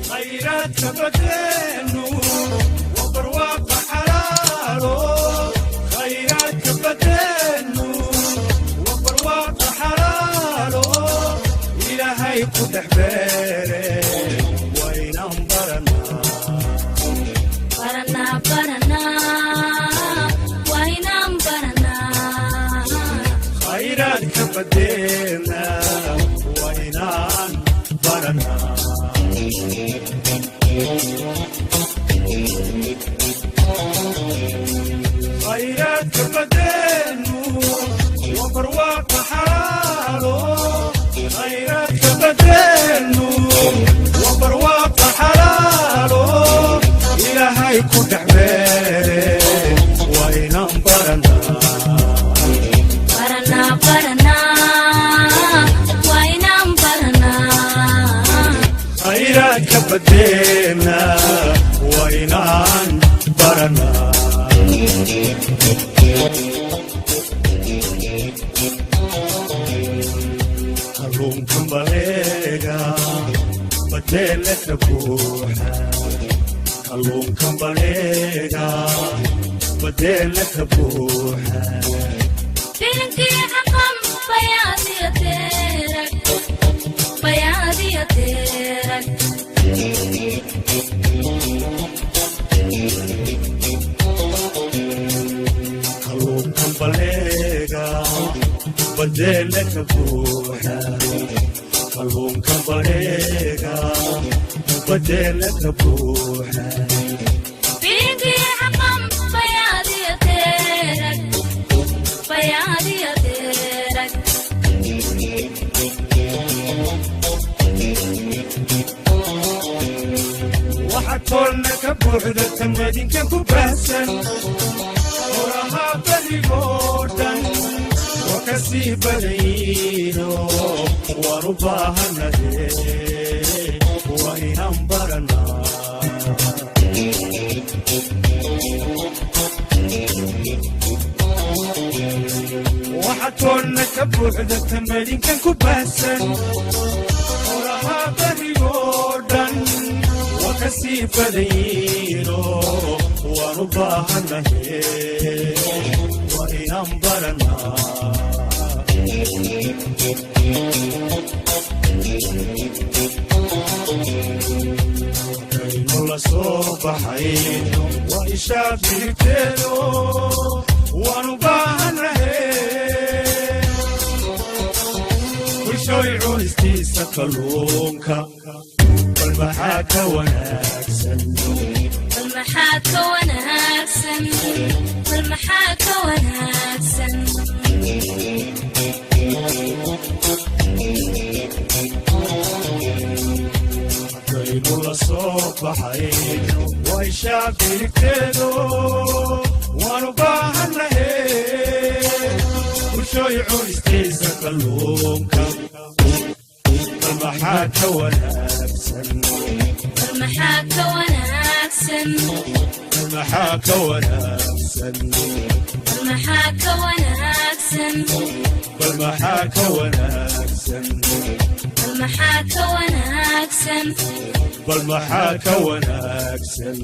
Khayraadka badeenu waa barwaaqa xalaalo. Khayraadka badeenu waa barwaaqa xalaalo. Ilaahay ku dhex beere, waynaan baranaa. Baranaa, baranaa, waa inaan baranaa. Khayraadka badeena waa inaan baranaa. Khayraadka badeenu waa barwaaqa xalaalo. Khayraadka badeenu waa barwaaqa xalaalo. Ilaahay ku dhex beere, waa inaan baranaa. Baranaa, baranaa, waa inaan baranaa. Khayraadka badeena waa inaan baranaa. Kalluunka baleega badeena ka buuxa. Kalluunka baleega badeena ka buuxa. Birinkii xaqan bayaadiya teerag, bayaadiya teerag. Kalluunka baleega badeena ka buuxa. Kalluunka baleega badeena ka buuxa. Birinkii xaqan bayaadiya teerag, bayaadiya teerag. Waxa toolna ka buuxda tamadinka ku baahsan horahaa berigoo dhan waa ka sii badayno, waan u baahanahe, waa inaan baranaa. Waxa toolna ka buuxda tamadinkan ku baahsan horahaa berigoo dhan waa ka sii badayno, waan u baahanahe, waa inaan baranaa. Kaynu la soo baxay waa ishaa bihigteedo, waanu baahanahe. Bulshooy, cunistiisa kalluunka bal maxaa ka wanaagsan? Bal maxaa ka wanaagsan? Bal maxaa ka wanaagsan? Kaynu la soo baxay waa ishaa bihigteedo, waanu baahanahe. Bulshooy, cunistiisa kalluunka bal maxaa ka wanaagsan? Bal maxaa ka wanaagsan? Bal maxaa ka wanaagsan? Bal maxaa ka wanaagsan? Bal maxaa ka wanaagsan? Bal maxaa ka wanaagsan? Bal maxaa ka wanaagsan?